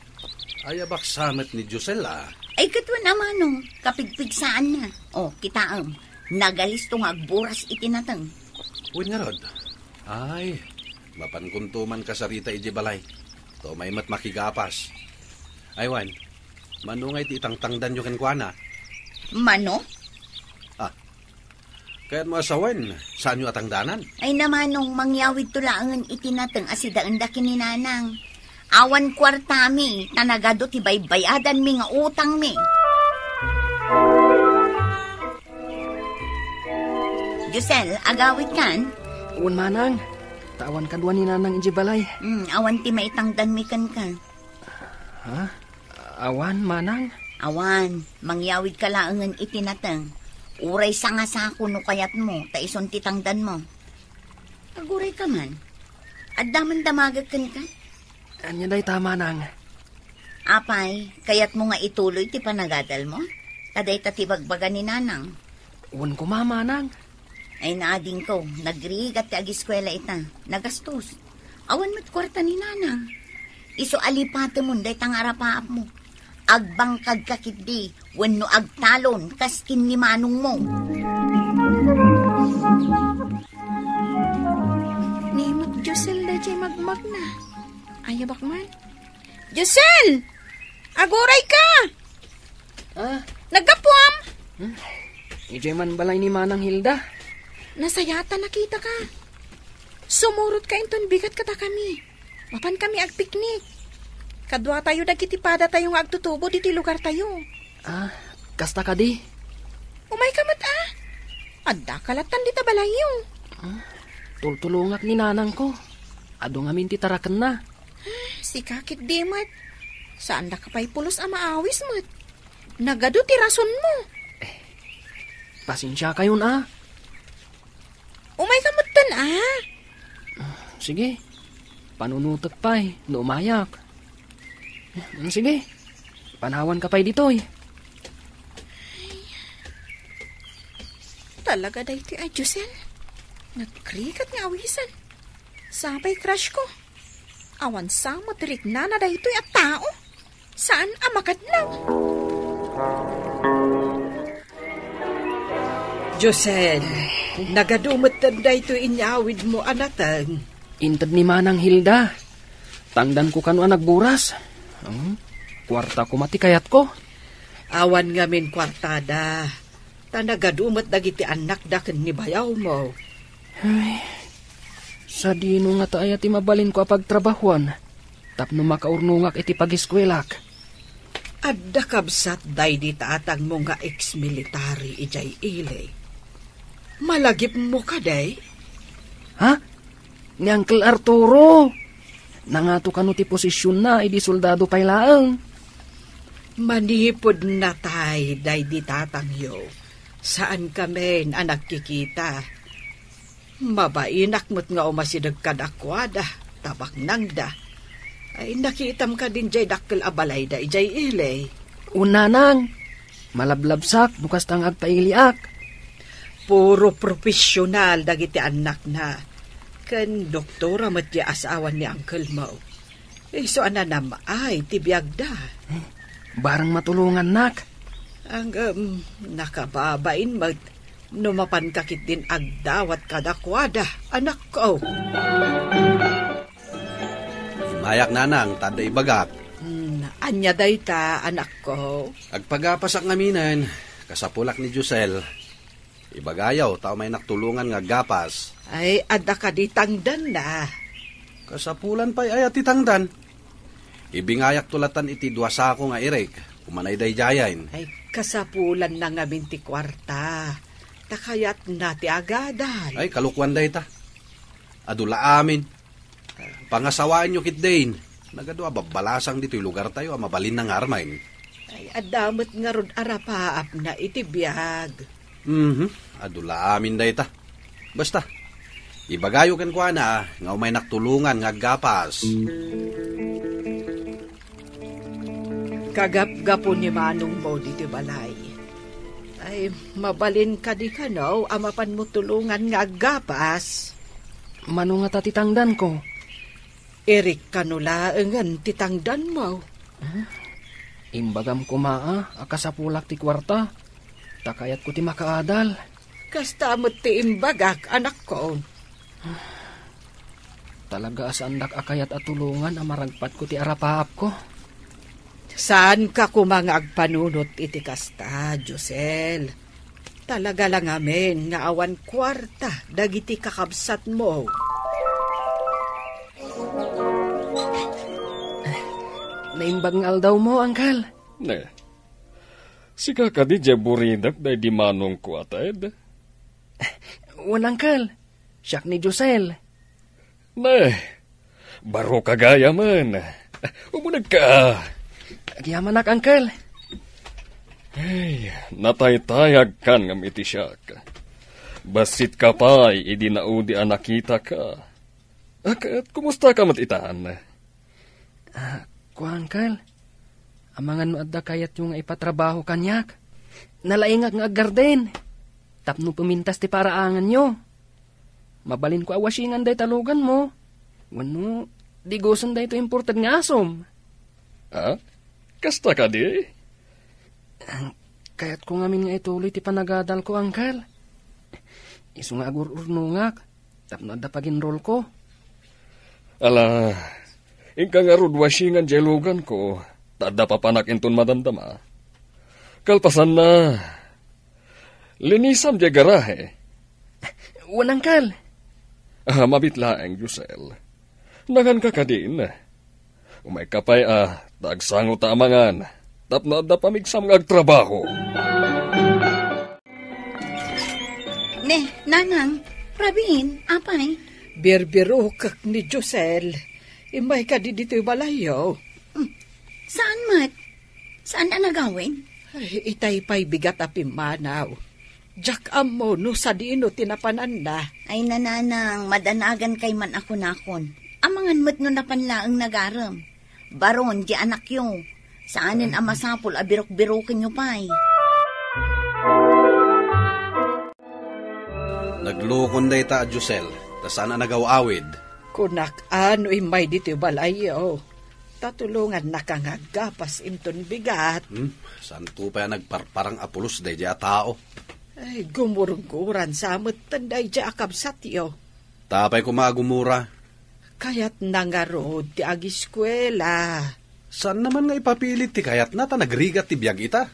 Ayabaksa met ni Josel a. Ay, ket wen a manong, kapigpigsaanna. O, kitaem, nagalisto nga agburas iti nateng. Wen ngarud, ay, mapankonto man kasarita idiay balay. Ta umay met makigapas. Ay wen, mano ngay ti itangtangdanyo kenkuana? Mano? Ah, kayatmo a sawen, saanyo a tangdanan? Ay na manong, mangyawidto laengen iti nateng a sidaenda ken ni nanang. Awan kuartami, ta nagadu ti baybayadanmi nga utangmi. Josel, agawidkan? Wen, manang. Ta awan kadua ni nanang idiay balay. Hmm, awan ti maitangdanmi kenka. Ha? Awan, manang? Awan, mangyawidka laengen iti nateng. Uray sangasako no kayatmo, ta isun ti tangdanmo. Agurayka man. Adda man damagek kenka? Ania dayta, manang? Apay, kayatmo nga ituloy ti panagadalmo? Ta dayta ti bagbaga ni nanang. Wen koma, manang. Ay, naadingko, nagrigat ti agiskuela ita. Nagastos. Awan met kuarta ni nanang. Isu a lipatemon dayta nga arapaapmo. Agbangkagka ketdi wenno agtalon kas ken ni manongmo. Ni met Josel daydiay magmagna. Ayabak man. Josel! Agurayka! Ah? Naggapuam? Hmm? Idiay man balay ni Manang Hilda. Nasayat a nakitaka. Sumurotka inton bigat kadakami. Mapankami agpiknik. Kaduatayo dagiti padatayo nga agtutubo ditoy lugartayo. Ah, kasta kadi? Umayka met a. Addaka lattan dita balayyo. Ah, tultulongak ni nanangko. Adu ngamin ti tarakenna. Ah, sika ketdi met. Saandaka pay pulos a maawis met. Nagadu ti rasonmo. Eh, pasensiakayon a. Umayka metten a. Sige. Panunotek pay no umayak. Mm, sige. Panawanka pay ditoy. Talaga daytoy a Josel. Nagrigat nga awisan. Sapay crush ko. Awan sa met riknana daytoy a tao. Saan a makadlaw? Josel, nagadu metten daytoy inyawidmo a nateng. Inted ni Manang Hilda. Tangdanko kano a nagburas. Hmm? Kuarta koma ti kayatko. Awan ngamin kuartada. Ta nagadu met dagiti annakda ken ni bayawmo. Ay, Sadino ngata aya ti mabalinko a pagtrabahuan tapno makaurnongak iti pagiskuelak? Adda kabsat daydi tatangmo nga ex-military idiay ili. Malagipmo kadi? Ha? Ni Uncle Arturo? Nangato kano ti posisionna idi soldado pay laeng? Manipud natay daydi tatangyo, saankami a nagkikita. Mabainak met nga umasideg kadakuada, ta baknangda. Ay, nakitam kadin jay dakkel a balayda idiay ili? Wen, nanang, malablabsak no kasta nga agpailiak. Puro profesional dagiti annakna. Ken doktora met ti asawa ni uncle mo. Isu a nanam-ay ti biagda. Barang matulongannak. Ngem, nakababain met no mapanka ketdin agdawat kadakuada, anakko. Immayak, nanang, ta adda ibagak. Hmm, ania dayta, anakko? Agpagapasak ngaminen, kasapulak ni Josel. Ibagayo, ta umaynak tulongan nga aggapas. Ay, adda kadi tangdanna? Kasapulan pay aya ti tangdan? Ibingayakto latan iti dua sako nga irik, umanay daydiayen. Ay, kasapulanna ngamin ti kuarta. Ta kayatna ti agadal. Ay, kalokuan dayta. Adu la amin. Pangasawaenyo ketdin. Nagadu a babbalasang ditoy lugartayo a mabalinna nga armen. Ay, adda met ngarud arapaapna iti biag. Mhm. Adu la amin dayta. Basta, ibagayo kenkuana nga umaynak tulongan nga aggapas. Kagapgapu ni manongmo ditoy balay. Ay, mabalin kadi kano a mapanmo tulongan nga aggapas? Mano ngata ti tangdanko? Irik kano laengen ti tangdanmo. Hmm? Imbagam koma a kasapulak ti kuarta, ta kayatko ti makaadal. Kasta met ti imbagak, anakko. Talaga a saandak a kayat a tulongan a maragpatko ti arapaapko. Saanka koma nga agpanunot iti kasta, Josel. Talaga la ngamin nga awan kuarta dagiti kakabsatmo. Naimbag nga aldawmo, Uncle. Ne, sika kadi diay buridak daydi manongko a Ted? Wen, Uncle. Siak ni Josel. Ne, baro ka gayamen. Umunegka. Agyamanak, Uncle. Ay, nataytayagkan ngem iti siak. Bassit ka pay idi naudi a nakitaka. A ket, kumusta ka met itan? Ah, kua, Uncle. Amangan no adda kayatyo nga ipatrabaho kaniak. Nalaingak nga aggarden. Tapno pumintas ti paraanganyo. Mabalinko a wasingan dayta luganmo. Wenno, digusen daytoy imported nga asom. Ah? Kasta kadi? Kayatko ngamin nga ituloy ti panagadalko, Uncle. Isu nga agur-urnongak. Tapno adda paginrolko. Ala, inka ngarud wasingan diay luganko, ta adda papanak inton madamdama. Kalpasanna, linisam diay garahe. Wen, Uncle. Ah, mabit laeng, Josel. Nanganka kadin? Umayka pay a, ta agsango ta amangan, tapno adda pamigsam nga agtrabaho. Ne, nanang, Rabin, apay? Birbirokek ni Josel. Immay kadi ditoy balayyo. Hmm. Saan met? Saan a nagawin? Ay, itay pay bigat a pimmanaw. Diak ammo no sadino ti napananna. Ay, nanang, madanagan kay man a kunakon. Amangan met no napan laeng nagarem. Baron, di anakyo. Saanen a masapul a birok-birokenyo pay. Naglukon dayta a Josel, ta saan a nagaw-awid. Kunak a no immay ditoy balayyo. Ta tulongannaka nga aggapas inton bigat. Hmm, saanto pay a nagparparang a pulos daydiay a tao. Ay, gumurguran sa metten daydiay a kabsatyo. Apay koma a gumura? Kayatna ngarud ti agiskuela. Saanna man nga ipapilit ti kayatna ta nagrigat ti biag ita.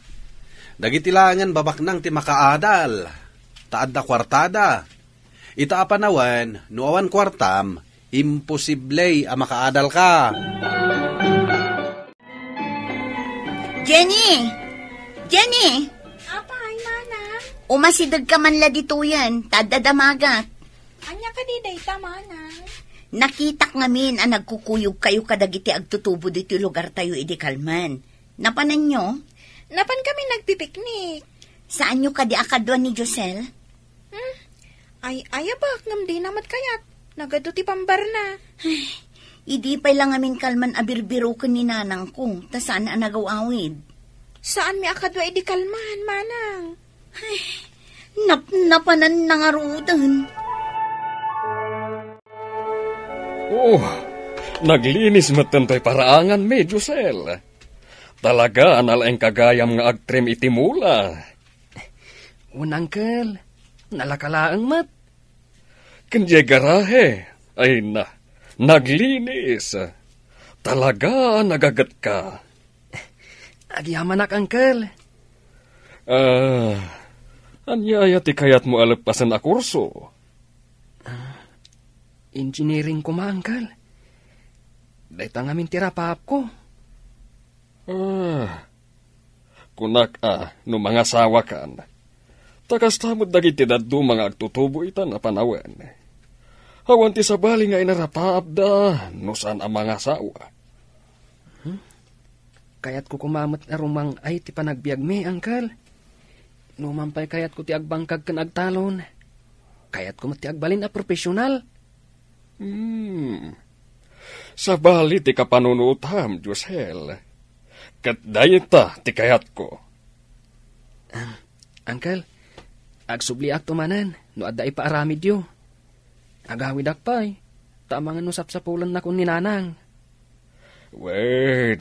Dagiti laengen babaknang ti makaadal, ta adda kuartada. Ita a panawen, no awan kuartam, imposible a makaadalka. Jenny! Jenny! Apay, manang? Umasideg ka man la ditoyen, ta adda damagak. Ania kadi dayta, manang? Nakitak ngamin a nagkukuyog kayo kadagiti agtutubo ditoy lugartayo idi kalman. Napananyo? Napan kami nagpipiknik. Saanyo kadi a kadua ni Josel? Hmm? Ay, ayabak, ngem dina met kayat. Nagadu ti pambarna. Ay, idi pay la ngamin kalman a birbiroken ni nanangko, ta saan a nagaw-awid. Saanmi a kadua idi kalman, manang. Ay, napnapanan na ngaruden. Oh, naglinis met daytoy paraanganmi, Josel. Talaga a nalaingka gayam nga agtrim iti mula. Wen, Uncle, nalaka laeng met. Ken diay garahe, ay na, naglinis. Talaga a nagagetka. Agyamanak, Uncle. Ah, ania aya ti kayatmo a leppasen a kurso? Ah, engineering koma, Uncle. Dayta ngamin ti rapaapko. Ah, kunak a no mangasawakan. Ta kasta met dagiti dadduma nga agtutubo ita a panawen. Awan ti sabali nga inarapaapda no saan a mangasawa. Hmm? Kayatko koma met a rumang-ay ti panagbiagmi, Uncle. Numan pay kayatko ti agbangkag ken agtalon. Kayatko met ti agbalin a profesional. Hmm. Sabali ti kapanunotam, Josel. Ket dayta ti kayatko. Ah, Uncle, agsubliakto manen no adda ipaaramidyo. Agawidak pay, ta amangan no sapsapulennakon ni Nanang. Wen,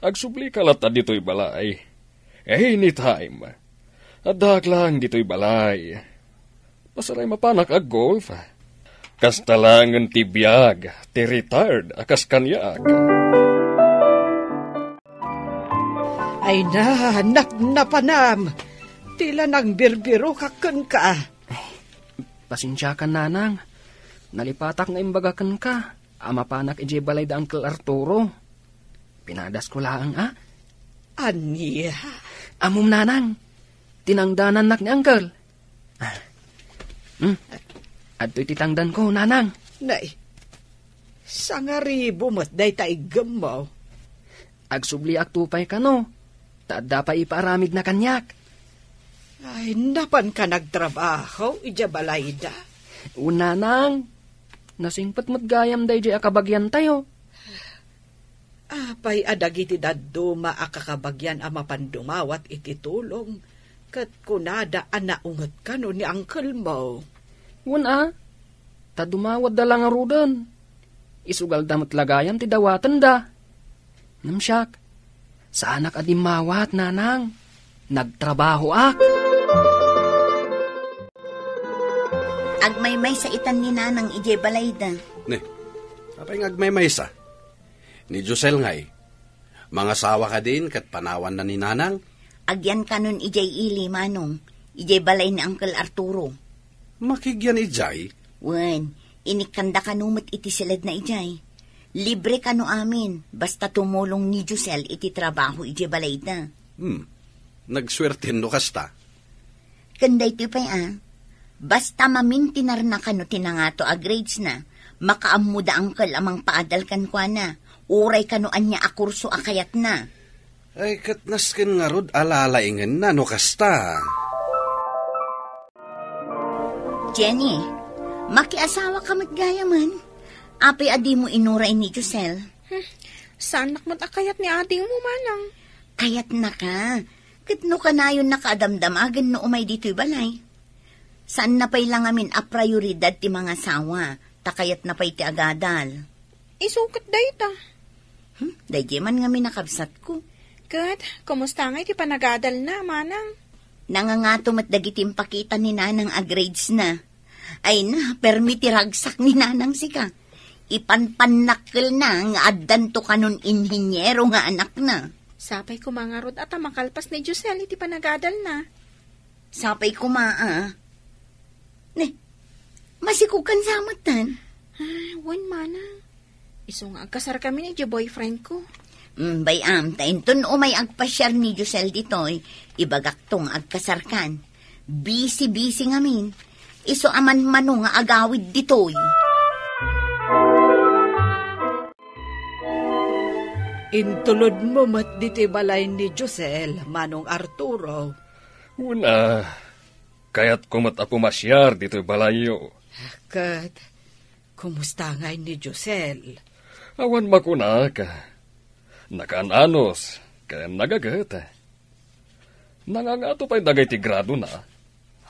agsublika latta ditoy balay. Anytime. Addaak laeng ditoy balay. Pasaray mapanak ag-golf. Kasta laengen ti biag ti retired a kas kaniak. Ay na, napnapanam. Ti la nangbirbirokak kenka. Pasensiakan, Nanang. Nalipatak nga imbaga kenka a mapanak idiay balay da Uncle Arturo. Pinadasko laeng, a? Ania? Ammom, Nanang. Tinangdanannak ni Uncle. Ah. Hmm. Adtoy ti tangdanko, Nanang. Nay, sangaribu met dayta iggemmo. Agsubliakto pay kano, ta adda pay ipaaramidna kaniak. Ay, napanka nagtrabaho idiay balayda? Wen, Nanang, nasingpet met gayam daydiay a kabagiantayo. Apay a dagiti dadduma a kakabagian a mapan dumawat iti tulong, ket kunada a naunget kano ni angkelmo? Wen a, ta dumawatda la ngaruden. Isugalda met la gayam ti dawatenda. Ngem siak, saanak a dimmawat, Nanang. Nagtrabahoak. Agmaymaysa itan ni Nanang idiay balayda. Ne, apay nga agmaymaysa? Ni Josel ngay, mangasawa kadin ket panawanna ni Nanang? Agyan kanon idiay ili, Manong, idiay balay ni Uncle Arturo. Makigyan idiay? Wen, inikkanda kano met iti siledna idiay. Libre kano amin, basta tumulong ni Josel iti trabaho idiay balayda. Hmm, nagsuerten no kasta. Ken daytoy pay a, basta mamintinarna kano ti nangato a gradesna, makaammo da Uncle a mangpaadal kenkuana, uray kano ania a kurso a kayatna. Ay, ket nasken ngarud a lalaingenna no kasta. Jenny, makiasawa ka met gayamen. Apay a dimo inuray ni Josel? Hmm, saannak met a kayat ni adingmo, Manang. Kayatnaka. Ket no kanayon nakaadamdamagen no umay ditoy balay. Saanna pay la ngamin a prioridad ti mangasawa, ta kayatna pay ti agadal. Isu ket dayta. Hmm, daydiay man ngamin a kabsatko. Ket, kumusta ngay ti panagadalna, Manang? Nangangato met dagiti impakita ni Nanang a gradesna. Ay na, permi ti ragsak ni Nanang sika. Ipanpannakkelna nga addanto kanon inhiniero nga anakna. Sapay koma ngarud a ta makalpas ni Josel iti panagadalna. Sapay koma, a. Ne, Pasikog kan sa metten. Ah, wen, manang. Isu nga agkasarkami ni boyfriend ko. Mm, bay-am, ta inton umay agpasiar ni Josel ditoy, ibagakto nga agkasarkan. Busy-busy ngamin. Isu a manmano nga agawid ditoy. Intulodmo met ditoy balay ni Josel, Manong Arturo. Una, kayatko met a pumasiar ditoy balayyo. Ket, kumusta ngay ni Josel? Awan makunak. Nakaan-anos, ken nagaget. Nangangato pay dagiti gradona.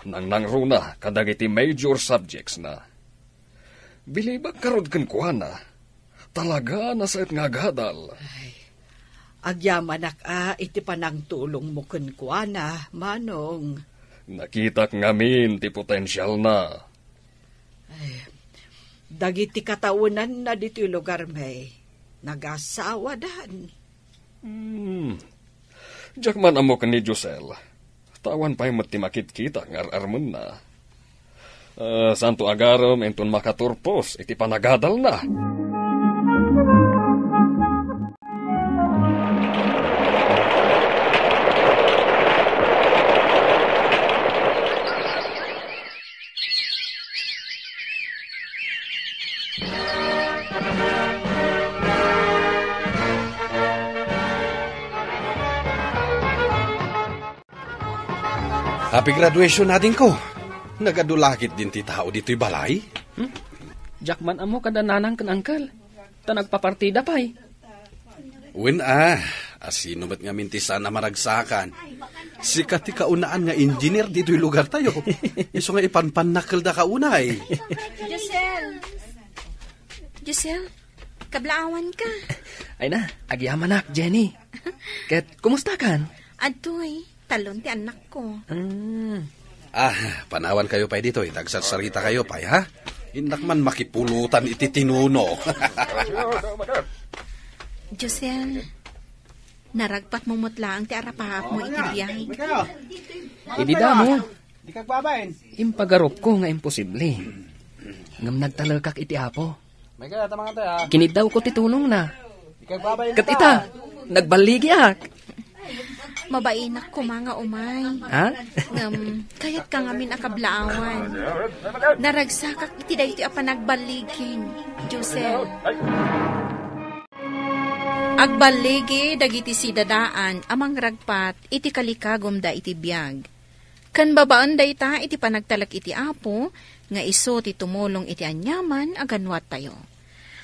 Nangnangruna kadagiti major subjects na. Bilibak karud kenkuana. Talaga a nasaet nga agadal. Ay, agyamanak a iti panangtulongmo kenkuana, Manong. Nakitak ngamin ti potensialna. Ay, dagiti katawenanna ditoy lugarmi, nagasawadan. Hmm. Diak man ammo ken ni Josel. Ta awan pay met ti makitkita nga ar-armenna. Ah, santo agarem inton makaturpos iti panagadalna. Happy graduation, adingko. Nagadu la ketdin ti tao ditoy balay? Hmm? Diak man ammo kada nanang ken angkel. Ta nagpapartida pay. Wen a, asino met ngamin ti saan a maragsakan? Sika ti kaunaan nga engineer ditoy lugartayo. Isu nga ipanpannakkelda kaunay. Josel! Josel, kablaawanka. Ay na, agyamanak, Jenny. Ket, kumustakan? Adtoy, talon ti annakko. Hmm. Ah, panawankayo pay ditoy, ta agsarsarita kayo pay, ha? Innak man makipulutan iti tinuno. Josel, naragpatmo met laeng ti arapaapmo iti biag. Idi damo, impagarupko nga imposible. Ngem nagtalekak iti Apo. Kiniddawko ti tulongna. Ket ita, nagballigiak. Mabainak koma nga umay. Ha? Ngem, kayatka ngamin a kablaawan. Naragsakak iti daytoy a panagballiging, Josel. Agballigi dagiti sidadaan a mangragpat iti kalikagumda iti biag. Ken babaen dayta iti panagtalek iti Apo nga isu ti tumulong iti aniaman a ganwattayo.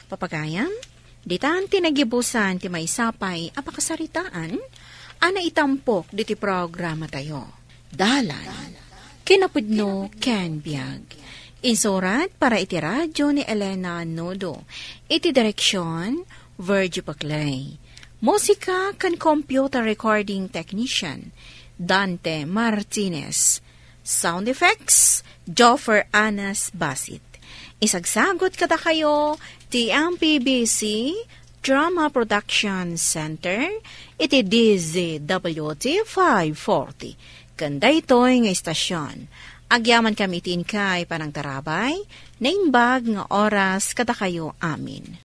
Papagayam, ditan ti nagibusan ti maysa pay a pakasaritaan a naitampok diti programatayo. Dalan, kinapudno ken biag. Insurat para iti radio ni Elena Nodo. Iti direksion, Virgie Paclay. Musika ken computer recording technician, Dante Martinez. Sound effects, Joffer Anas Basit. Isagsagot kadakayo ti M P B C Drama Production Center iti D Z W T five forty. Ken daytoy nga istasyon, agyaman kami iti inkay panangtarabay, naimbag nga oras kadakayo amin.